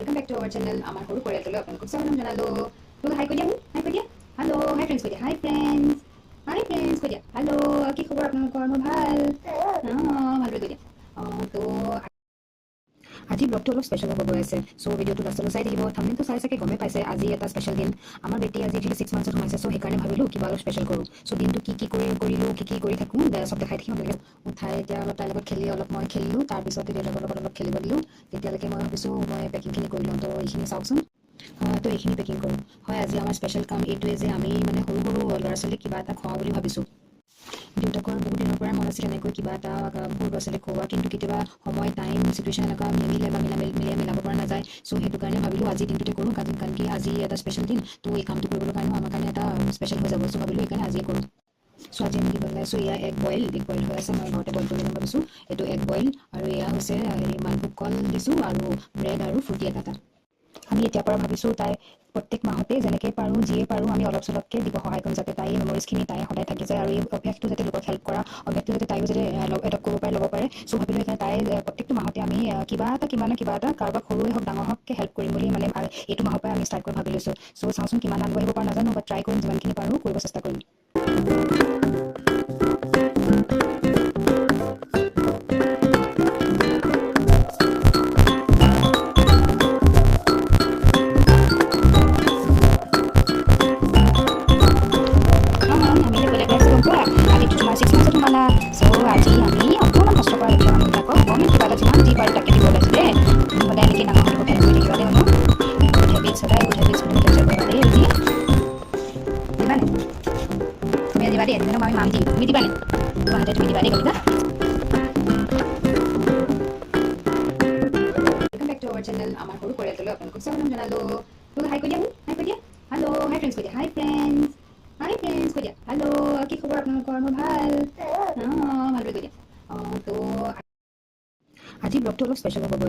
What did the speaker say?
Welcome back to our channel. আমাৰ সৰু পৰিয়ালটোলৈ আপোনালোকক স্বাগতম জনালোঁ। তো হাই কৈ দিয়া, হাই কৈ দিয়া, হেল্ল' হাই ফ্ৰেণ্ডছ কৈ দিয়া, হাই ফ্ৰেণ্ডছ, হাই ফ্ৰেণ্ডছ কৈ দিয়া, হেল্ল'। কি খবৰ আপোনালোকৰ? মোৰ ভাল। অঁ, ভাল বুলি কৈ দিয়া। অঁ, তো আজি ব্লগটো অলপ স্পেচিয়েল হ'ব গৈ আছে। চ' ভিডিঅ'টো লাষ্টলৈ চাই থাকিব। থাম্বনেইলটো চাই চাগে গমেই পাইছে, আজি এটা স্পেচিয়েল দিন। আমাৰ বেটি আজি একচুৱেলি 6 মান্থছত সোমাইছে। চ' সেইকাৰণে ভাবিলোঁ কিবা অলপ স্পেচিয়েল কৰোঁ। চ' দিনটো কি কি কৰিলোঁ, কি কি কৰি থাকোঁ, চব দেখাই থাকিম আপোনালোকে। উঠাই এতিয়া অলপ তাইৰ লগত খেলি, অলপ মই খেলিলোঁ, তাৰপিছত দেউতাকৰ লগত অলপ খেলিব দিলোঁ। তেতিয়ালৈকে মই ভাবিছোঁ মই পেকিংখিনি কৰি লওঁ। তো এইখিনি চাওকচোন। তো এইখিনি পেকিং কৰোঁ। হয়, আজি আমাৰ স্পেচিয়েল কাম এইটোৱে যে আমি মানে সৰু সৰু ল'ৰা ছোৱালীক কিবা এটা খুৱাওঁ বুলি ভাবিছোঁ। দেউতাকৰ বহুত দিনৰ পৰাই মন আছিল এনেকৈ কিবা এটা সৰু ল'ৰা ছোৱালীক খুওৱা, কিন্তু কেতিয়াবা সময়, টাইম, চিটুৱেশ্যন এনেকুৱা নিমিলে বা মিলাব পৰা নাযায়। চ' সেইটো কাৰণে ভাবিলোঁ আজি দিনটোতে কৰোঁ, কাৰণ কি আজি এটা স্পেচিয়েল দিন। তো এই কামটো কৰিবলৈ কাৰণেও আমাৰ কাৰণে এটা স্পেচিয়েল হৈ যাব। চ' ভাবিলোঁ সেইকাৰণে আজিয়ে কৰোঁ। চ' আজি আমি দিব ওলাইছোঁ এয়া এগ বইল। এগ বইল হৈ আছে, মই ঘৰতে বইল কৰি ল'ম ভাবিছোঁ। এইটো এগ বইল আৰু এয়া হৈছে হেৰি মালভোগ কল দিছোঁ আৰু ব্ৰেড আৰু ফ্ৰুটি এটা এটা। আমি এতিয়াৰ পৰা ভাবিছোঁ তাই প্ৰত্যেক মাহতে যেনেকৈ পাৰোঁ, যিয়ে পাৰোঁ, আমি অলপ চলপকৈ দিব সহায় কৰিম, যাতে তাই এই মেমৰিজখিনি তাই সদায় থাকি যায় আৰু এই অভ্যাসটো যাতে লোকক হেল্প কৰা অভ্যাসটো যাতে তাইও যাতে এডপ্ট কৰিব পাৰে, ল'ব পাৰে। চ' ভাবিলোঁ সেইকাৰণে তাই প্ৰত্যেকটো মাহতে আমি কিবা এটা, কিমান কিবা এটা কাৰোবাক, সৰুৱে হওক ডাঙৰ হওক, হেল্প কৰিম বুলি মানে এইটো মাহৰ পৰাই আমি ষ্টাৰ্ট কৰি ভাবি লৈছোঁ। চ' চাওঁচোন কিমান আগবাঢ়িব পাৰোঁ নাজানো, বাট ট্ৰাই কৰিম, যিমানখিনি পাৰোঁ কৰিব চেষ্টা কৰিম। আমি এতিয়া ক'লৈ গৈ আছোঁ গম পোৱা? আজি তোমাৰ 6 মান্থছত সোমালা। চ' আজি আমি অকণমান কষ্ট কৰা দুখীয়া মানুহবিলাকক অকণমান কিবা এটা, যিমান যি পাৰোঁ তাকে দিব ওলাইছোঁ দেই। তুমি সদায় এনেকৈ ডাঙৰ মানুহক হেল্প কৰি থাকিবা দেই। মানুহ গুড হেবিটছ, সদায় গুড হেবিটছ, গুড হেবিটছ কৰিবা দেই। তুমি দিবানে? তুমি দিবা দেই। তুমি আমি মাম দিম, তুমি দিবানে? তোমাৰ হাতে তুমি দিবা দেই Kalita. Welcome back to our channel. আমাৰ সৰু পৰিয়ালটোলৈ আপোনালোকক স্বাগতম জনালোঁ। তো হাই কৈ দিয়া, হাই কৈ দিয়া, হেল্ল' হাই ফ্ৰেণ্ডছ কৈ দিয়া, হাই ফ্ৰেণ্ডছ, হাই ফ্ৰেণ্ডছ কৈ দিয়া, হেল্ল'। কি খবৰ আপোনালোকৰ? মোৰ ভাল। অঁ, ভাল বুলি কৈ দিয়া। অঁ, তো আজি ব্লগটো অলপ স্পেচিয়েল হ'ব গৈ